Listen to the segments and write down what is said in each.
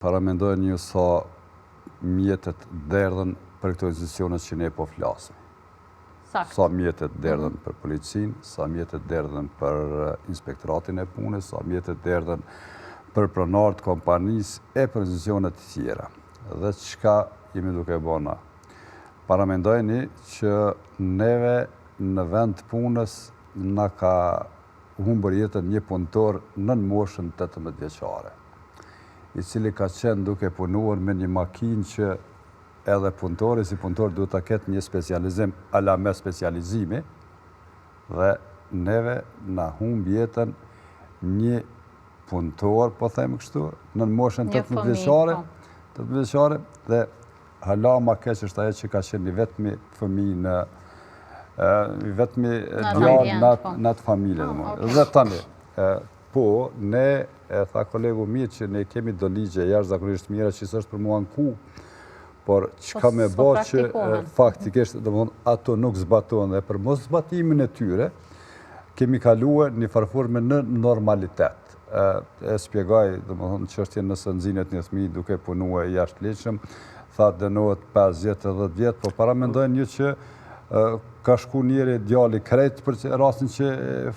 Paramendojeni ju sa mjetet derdhen për këto institucione që ne po flasim. Saktë. Sa mjetet derdhen për policinë, sa mjetet derdhen për inspektoratin e punës, sa mjetet derdhen për pronarët kompanisë e për institucionet tjera. Dhe çka jemi duke bo na? Paramendojeni që neve në vend të punës na ka humbur jetën një punëtor nën moshën 18 vjeçare, i cili ka qenë duke punuar me një makinë që edhe punëtori si punëtor duhet ta ketë një specializim ala me specializimi dhe neve na humb jetën një punëtor, po them kështu, nën moshën 18 vjeçare, 18 po. vjeçare dhe Hala ma keq është ajo që ka qenë i vetmi fëmijë në i vetmi djalë në po. në atë familje. Oh, Dhe tani, po, ne, e tha kolegu mirë që ne kemi do ligje jashtëzakonisht mira që s'është për m'u anku, por çka po, me bo që faktikisht, domethonë, ato nuk zbatohen dhe për mos zbatimin e tyre, kemi kaluar një farë forme në normalitet. E shpjegoi, domethonë, çështjen nëse nxinet një fëmijë duke punue jashtëligjshëm, tha dënohet 5 vjet e 10 vjet, po paramendojeni ju që ka shku njëri djali krejt për rastin që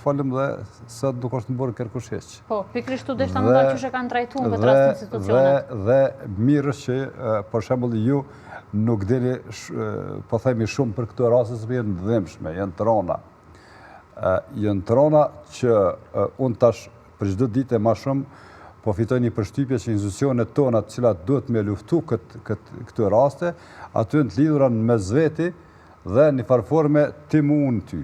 folëm dhe sot nuk është në burg kërkush hiç. Po, pikërisht u deshta me pa qysh e kanë trajtu në këtë rast institucionet. Dhe, dhe mirë është që, për shembull, ju nuk dini, po themi shumë për këto raste, se janë të dhimbshme, janë të rona. Janë të rona që unë tash për çdo ditë e ma shumë po fitoj një përshtypje që institucionet tona të cilat duhet me luftu këtë, këtë, këto raste, ato janë të lidhura në mes veti dhe një farë forme ti mu unë ty.